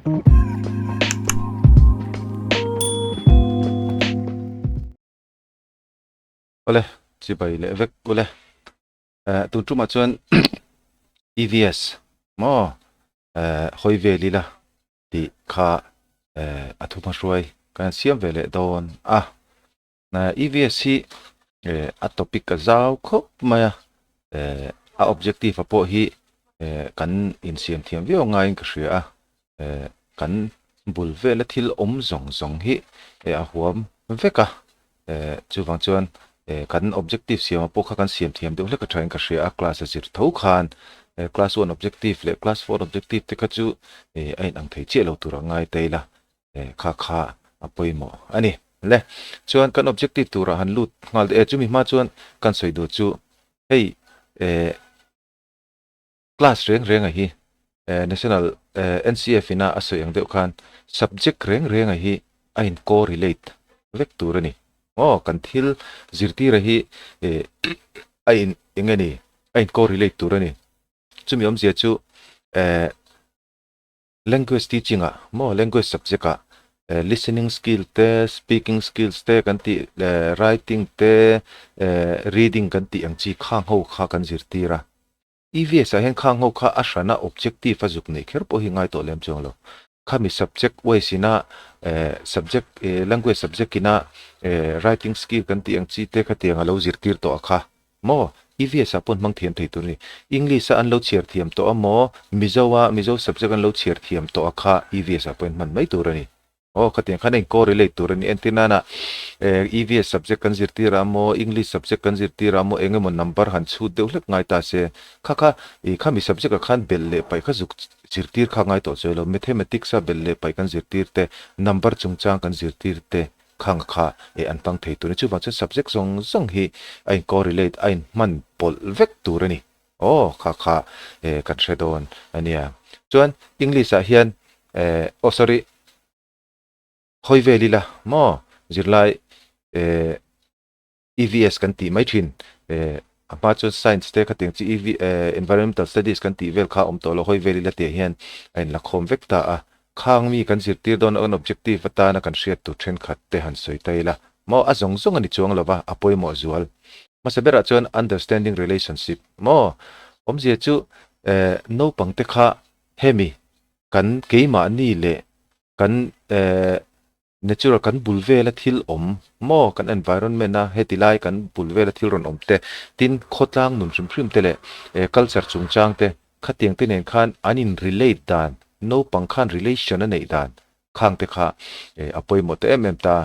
Awle, chibai leh vek ule. Eh, tun tumah chuan EVS maw eh, hawi vel ila tih kha eh, a thu hmahruai kan siam ve leh dawn a. EVS hi a topic a zau khawp mai a, a objective a pawh hi kan insiam thiam viau ngaiin ka hria a, kan bul vela thil awm zawng zawng hi a huam vek a, chuvang chuan kan objective siam pawh kha kan siam thiam deuh hlek a thain ka hria a, class a zir tho khan class one objective leh class four objective te kha chu a inang thei chiah lo tur a ngai ta ila. Kha kha a pawimawh a ni. Le, chuan kan objective turah han lut nghal e, chumi hma chuan kan sawi duh chu hei eh class reng renga hi eh national eh NCF ina a sawi ang deuh khan subject reng renga hi a in correlate vek tur a ni. Aw kan thil zirtira hi eh a in eng nge ni a in correlate tur a ni. Chumi awmzia chu eh. Language teaching ah maw language subject ah listening skill te, speaking skills te kan tih leh writing te, reading kan tih ang chi khang ho kha kan zirtir a. EVS ah hian khang ho kha a hrana objective a zuk neih kher pawh hi ngai tawh lem chuang lo. Khami subject wise ina subject language subject ina writing skill kan tih ang chi te khatiang a lo zirtir tawh a kha. Maw? EVS ah pawn hmang thiam thei tur a ni. English a an lo chhiar thiam tawh a maw? Mizo a Mizo subject an lo chhiar thiam tawh a kha EVS ah pawhin hman mai tur a ni. Aw, khatiang khan a in correlate tur a ni. Entir nana EVS subject kan zirtir a maw, English subject kan zirtir a maw, eng emaw number han chhut deuh hlek ngai ta se, kha kha i khami subject ah khan belh leh paih kha zuk zirtir kha ngai tawh chuai lo. Mathematics a belh leh paih kan zirtir te, number chungchang kan zirtir te, Khang kha eh an hmang thei tur a ni. Chuvang chuan subject zawng zawng hi a in correlate, a in hman pawlh vek tur a ni. Aw, kha kha eh kan hre dawn a nia. Chuan English ah hian eh aw sorry, hawi vel ila maw zirlai eh EVS kan tih mai thin. Eh a hma chuan science te khatiang chi EV eh environmental studies kan tih vel kha a awm tawh lo, hawi vel ila tih ah hian a in la khawm vek ta a. Khang mi kan zirtir dawn an objective atana kan hriat tur thenkhat te han sawi ta ila maw a zawng zawng a ni chuang lova a pawimawh zual. Hmasa berah chuan understanding relationship maw awmzia chu eh naupang te kha hemi kan keimahni leh kan eh Natural kan bul vela thil awm maw kan environment a heti lai kan bul vela thil rawn awm te tin khawtlang nun hrim hrim te leh eh culture chungchang te khatiang te nen khan an in relate dan naupang khan relation a neih dan khang te kha eh a pawimawh ta em em ta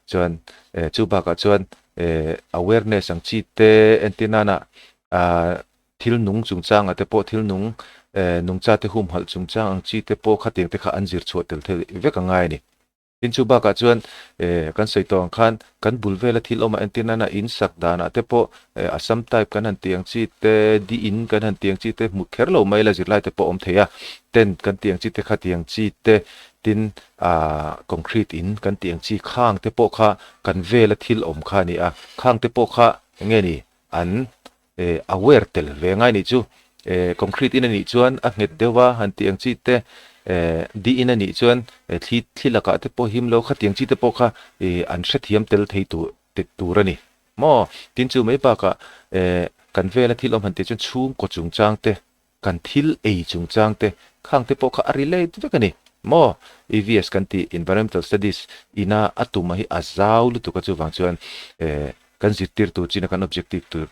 chuan eh chu bakah chuan eh awareness ang chi te entir nana ah thil nung chungchangah te pawh thil nung eh nungcha te humhalh chungchang ang chi te pawh khatiang te kha an zir chhuah tel thei vek a ngai a ni. Tin chu bakah chuan eh kan sawi tawh ang khan kan bul vela thil awm a entir nana in sak danah te pawh eh Assam type kan han tih ang chi te, di in kan han tih ang chi te hmu kher lo mai la zirlai te pawh awm thei a, tent kan tih ang chi te khatiang chi te, tin ah concrete in kan tih ang chi khang te pawh kha kan vela thil awm kha a ni a, khang te pawh kha eng nge ni an eh aware tel ve ngai nih chu eh concrete in a nih chuan a nghet deuh a han tih ang chi te eh di in a nih chuan eh thli thli lakah te pawh him lo khatiang chi te pawh kha ih an hrethiam tel thei tur tur a ni maw tin chu mai bakah eh kan vela thil awm han tih chuan chhungkaw chungchang te Kan thil ei chungchang te, khang te pawh kha a relate vek a ni. Maw? EVS kan tih, Environmental Studies, ina a tuma hi a zau lutuk a chuvang chuan eh kan zirtir tur china kan objective tur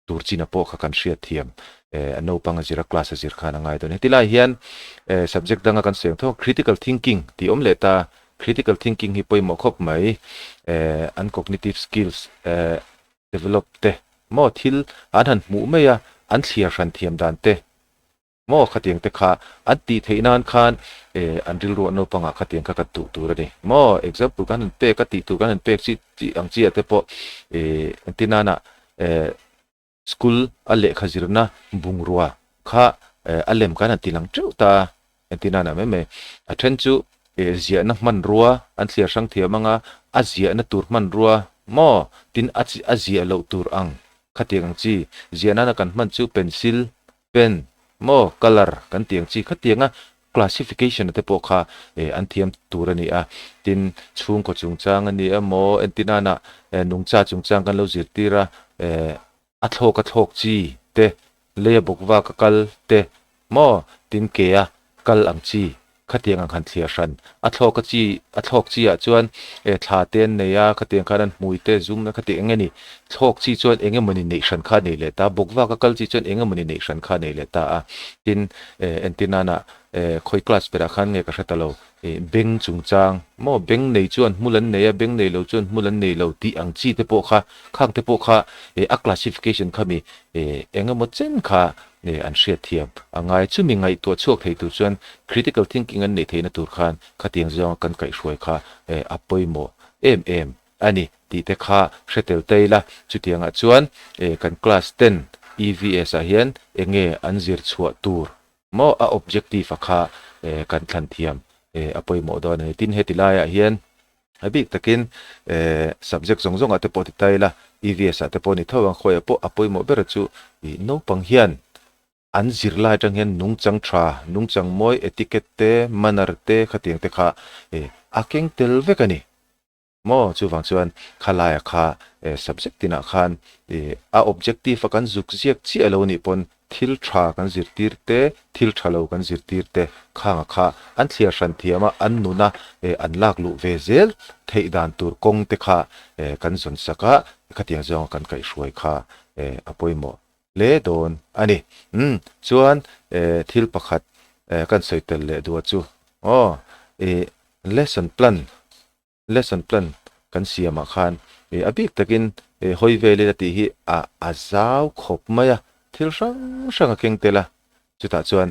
tur china pawh kha kan hriat thiam eh a naupang a zir a class a zir khan a ngai dawn. Heti lai hian eh subject danga kan sawi ang tho critical thinking tih awm leh ta, critical thinking hi pawimawh khawp mai eh an cognitive skills eh develop te maw thil an han hmuh mai a, an thliar hran thiam dan te maw khatiang te kha an tih theih nan khan eh an rilru a naupangah khatiang kha kan tuh tur a ni maw example kan han pek a tih tur kan han pek chi chi ang chi ah te pawh eh entir nana eh school a lehkha zirna bungrua kha eh a lem kan han ti lang teuh ta a entir nana mai mai a then chu Eh ziahna hmanrua an thliar hrang thiam anga a ziahna tur hmanrua maw? Tin a a ziah loh tur ang khatiang ang chi ziah nana kan hman chu pencil, pen maw colour kan tih ang chi khatianga classification te pawh kha an thiam tur a ni a. Tin, chhungkaw chungchang a ni emaw, entinana nungcha chungchang kan lo zirtir a, a thlawk a thlawk chi te, leia bawk vak a kal te maw, tin ke a kal ang chi khatiang ang han thliar hran. A thlawk a chi a thlawk chi ah chuan eh thla te an nei a, khatiang khan an hmui te zum na khatiang eng nge ni, thlawk chi chuan eng emawni neih hran kha a nei leh ta, bawk vak a kal chi chuan eng emawni neih hran kha a nei leh ta a. Tin, eh entir nana eh khawi class berah khan nge ka hre ta lo, eh beng chungchang maw beng nei chuan hmul an nei a, beng nei lo chuan hmul an nei lo tih ang chi te pawh kha khang te pawh kha eh a classification kha mi eh eng emaw chen kha Nge an hriatthiam a ngai? Chumi ngaihtuah chhuak thei tur chuan critical thinking an neih theihna tur khan khatiang zawnga kan kaihhruai kha a pawimawh em em a ni tih te kha hre tel ta ila. Chutiangah chuan kan class ten EVS ah hian enge an zir chhuah tur maw a objective a kha kan thlan thiam a pawimawh dawn a ni. Tin, heti laiah hian A bik takin subject zawng zawngah te pawh ti ta ila, EVS ah te pawh ni tho ang, khawiah pawh a pawimawh ber chu ih naupang hian an zirlai atang hian nungchang tha, nungchang mawi, etiquette te, manner te khatiang te kha ih a keng tel vek a ni. Maw chuvang chuan khalaia kha subject tinah khan ih a objective a kan zuk ziak chiah lo nih pawn Thil tha kan zirtir te, thil tha lo kan zirtir te khanga kha an thliar hran thiam a, an nuna an lak luh ve zel theih dan tur kawng te kha kan zawn sak a, khatiang zawnga kan kaihhruai kha a pawimawh hle dawn a ni. Umm, chuan thil pakhat kan sawi tel leh duh a chu aw, ih lesson plan Lesson plan kan siamah khan a bik takin hawi velin a tih hi a a zau khawp mai a, thil hrang hrang a keng tel a, chutah chuan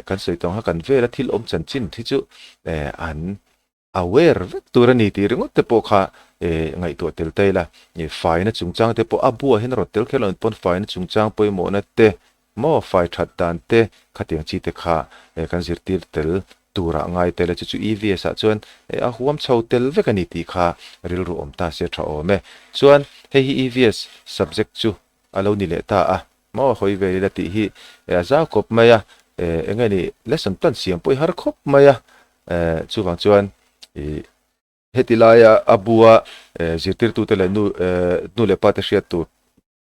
kan sawi tawng kha kan vela thil awm chanchin hi chu an aware vek tur a ni tih ringawt te pawh kha ngaihtuah tel ta ila, faina chungchang te pawh a buah hian a rawn tel kher lo pawn faina chungchang pawimawhna te Maw fai that dan te khatiang chi te kha kan zirtir tel turah ngai tel e, chu chu EVS ah chuan a huam chho tel vek a ni tih kha rilru awm ta se tha awm e. Chuan hei hi EVS subject chu a lo ni leh ta a, maw hawi ve ila tih hi a zau khawp mai a, eng nge ni lesson plan siam pawh i har khawp mai a, chuvang chuan ih heti laia a bua zirtirtute leh nu nu leh pa te hriat tur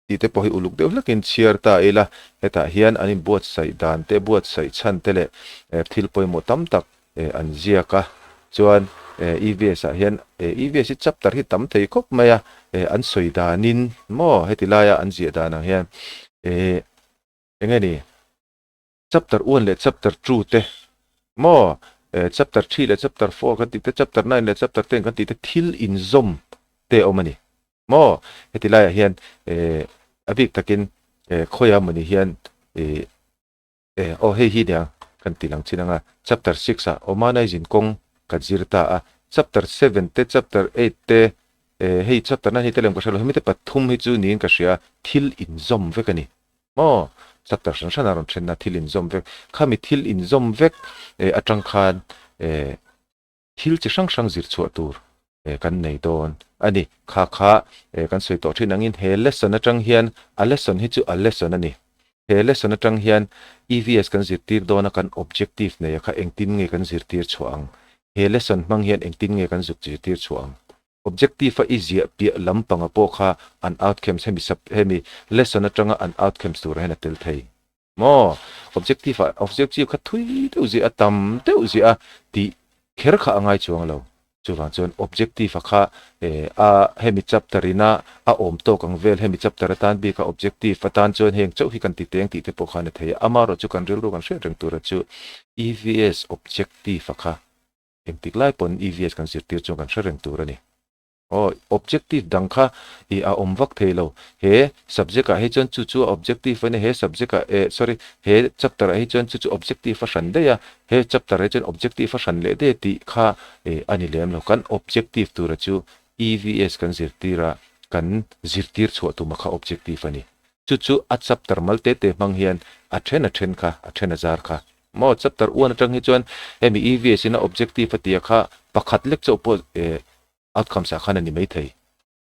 tih te pawh hi uluk deuh hlakin chhiar ta ila, hetah hian an inbuatsaih dan te, buatsaih chhan te leh thil pawimawh tam tak an ziak a. Chuan EVS ah hian EVS hi chapter hi tam thei khawp mai a, an sawi danin maw heti laia an ziah dan ang hian eng nge ni? Chapter 1 leh chapter 2 te maw chapter 3 leh chapter 4 kan tih te chapter 9 leh chapter 10 kan tih te thil inzawm te a awm a ni maw heti laiah hian a bik takin khawiah mawni hian aw hei hi nia kan ti lang chin anga chapter 6 ah Omanai zin kawng kan zir ta a chapter 7 te chapter 8 te hei chapter 9 hi te lem ka hre lo hemi te pathum hi chu niin ka hria thil inzawm vek a ni. Maw? Chapter hran hran a rawn then a, thil inzawm vek. Khami thil inzawm vek eh atang khan eh thil chi hrang hrang zir chhuah tur eh kan nei dawn a ni. Kha kha eh kan sawi tawh thin angin he lesson atang hian a lesson hi chu a lesson a ni. He lesson atang hian EVS kan zirtir dawn a kan objective nei a kha engtin nge kan zirtir chhuah ang? He lesson hmang hian engtin nge kan zuk zirtir chhuah ang? Objective a i ziah piah lampanga pawh kha an outcomes hemi sub hemi lesson atanga an outcomes turah hian a tel thei maw? Objective ah objective kha thui deuh ziah a tam deuh ziah a tih kher kha a ngai chuang lo. Chuvang chuan objective a kha eh a hemi chapter ina a awm tawk ang vel hemi chapter atan bik a objective atan chuan heng chauh hi kan ti teng tih te pawh khan a thei a. Amaherawhchu chu kan rilru kan hriat reng tura chu EVS objective a kha Engtik lai pawn EVS kan zirtir chuan kan hre reng tur a ni. Aw, objective dang kha i a awm vak thei lo. He subject ah hi chuan chu chu a objective a nia, he subject ah eh sorry, he chapter ah hi chuan chu chu objective a hran daih a, he chapter ah hi chuan objective a hran leh daih a tih kha eh a ni lem lo. Kan objective tura chu EVS kan zirtir a, kan zirtir chhuah tuma kha objective a ni. Chu chu a chapter mal te te hmang hian a then a then kha, a then a zar kha. Maw chapter 1 atang hi chuan hemi EVS in a objective a tia kha pakhat lek chauh pawh eh outcomes ah khan a ni mai thei.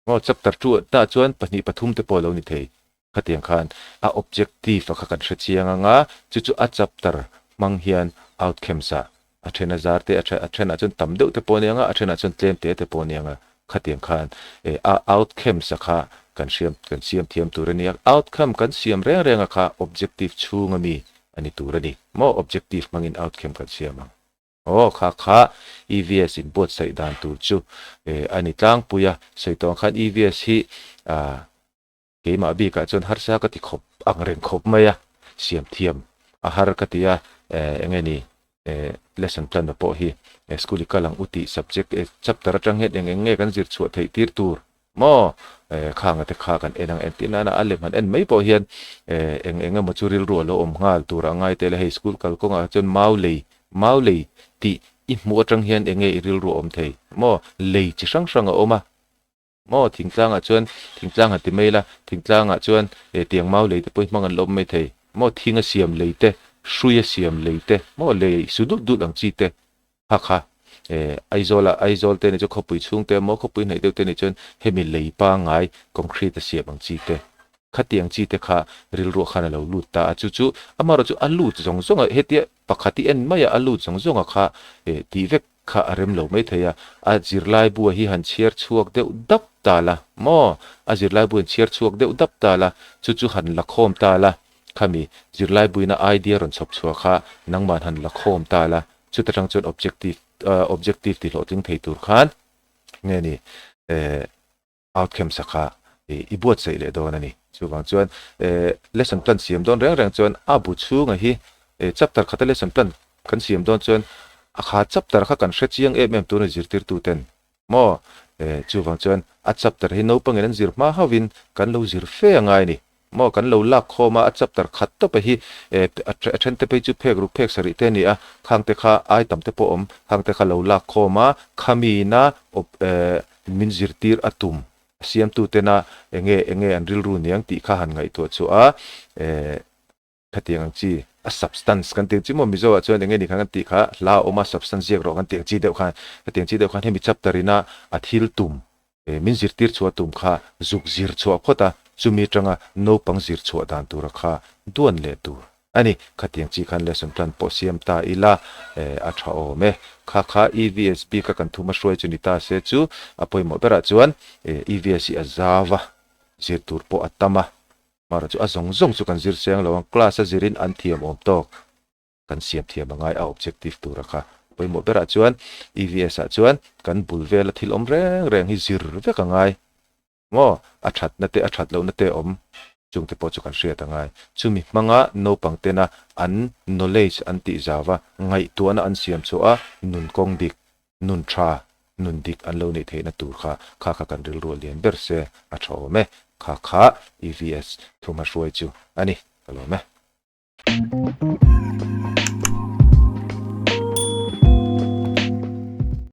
Maw chapter 2 tah chuan pahnih pathum te pawh a lo ni thei. Khatiang khan a objective a kha kan hre chiang anga chu chu a chapter hmang hian outcomes ah a then a zar te a thenah chuan tam deuh te pawh a ni ang a, a thenah chuan tlem te te pawh a ni ang a, khatiang khan a outcomes a kha kan hriam kan siam thiam tur a ni a, outcome kan siam reng reng a kha objective chhung a mi a ni tur a ni maw, objective hmangin outcome kan siam ang. Aw kha kha EVS in buatsaih dan tur chu a ni tlangpui a, sawi tawh ang khan EVS hi Keimah bikah chuan harsa ka ti khawp ang reng khawp mai a, siam thiam a har ka ti a, eng nge ni lesson plan a pawh hi school i kal ang u tih subject chapter atang hian eng eng nge kan zir chhuah theih tir tur maw khanga te kha kan en ang entir nana a lem han en mai pawh hian eng eng emaw chu rilru a lo awm nghal tur a ngai tel a, hei school kal kawngah chuan mau lei mau lei tih i hmuh atang hian eng nge i rilru a awm thei maw lei chi hrang hrang a awm a. Maw thingtlangah chuan thingtlang han ti mai ila, thingtlangah chuan eh tiang mau lei te pawh hi hmang an la awm mai thei. Maw thing a siam lei te, hrui a siam lei te, maw lei su dulh dulh ang chi te kha kha eh Aizawl ah Aizawl te nih chuan khawpui chhung te maw khawpui hnaih deuh te nih chuan hemi lei pangngai concrete a siam ang chi te khatiang chi te kha rilruah khan a lo lut ta a, chu chu amaherawhchu a lut zawng zawng a hetia pakhat i en mai a a lut zawng zawng a kha eh tih vek kha a rem lo mai thei a, a zirlaibua hi han chhiar chhuak deuh dap ta la maw? A zirlaibu han chhiar chhuak deuh dap ta la, chu chu han la khawm ta la, khami zirlaibuina idea rawn chhawp chhuah kha nangman han la khawm ta la, chuta tang chuan objective objective ti hlawhtling thei tur khan nge ni eh Outcome sakha i buatsaih leh dawn a ni. Chuvang chuan lesson plan siam dawn reng reng chuan a bu chhunga hi chapter khata lesson plan kan siam dawn chuan a kha chapter kha kan hre chiang em em tur a ni zirtirtu ten maw? Chuvang chuan a chapter hi naupangin an zir hma hauhin kan lo zir fe a ngai a ni. Maw kan lo lak khawm a, a chapter khat tawp a hi a then te phei chu phek ruk phek sarih te a ni a, khang te kha ai tam te pawh awm, khang te kha lo lak khawm a, khamina awp min zirtir a tum, a siamtu tena enge enge an rilru niang tih kha han ngaihtuah chu a, khatiang ang chi a substance kan tih ang chi maw Mizo ah chuan enge ni khan kan tih kha hla a awm a substance ziak rawh kan tih ang chi deuh khan, khatiang chi deuh khan hemi chapter ina a thil tum Min zirtir chhuah tum kha zuk zir chhuah phawt a, chumi atanga naupang zir chhuah dan tura kha duan leh tur a ni. Khatiang chi khan lesson plan pawh siam ta ila a tha awm e. Kha kha EVS bika kan thuma hruai chu ni ta se chu a pawimawh berah chuan EVS hi a zau a, zir tur pawh a tam a, mahrawh chu a zawng zawng chu kan zir seng lo ang, class a zirin an thiam awm tawk. Kan siam thiam a ngai a objective tura kha pawimawh berah chuan EVS ah chuan kan bul vela thil awm reng reng hi zir vek a ngai maw a thatna te a that lohna te awm chungte pawh chu kan hriat a ngai chumi hmanga naupang tena an knowledge an tih zauva ngaihtuahna an siam chhuah a nun kawng dik nun tha nun dik an lo neih theihna tur kha kha kha kan rilru a lian ber se a tha awm e kha kha EVS thumhma hruai chu a ni ka lawm e.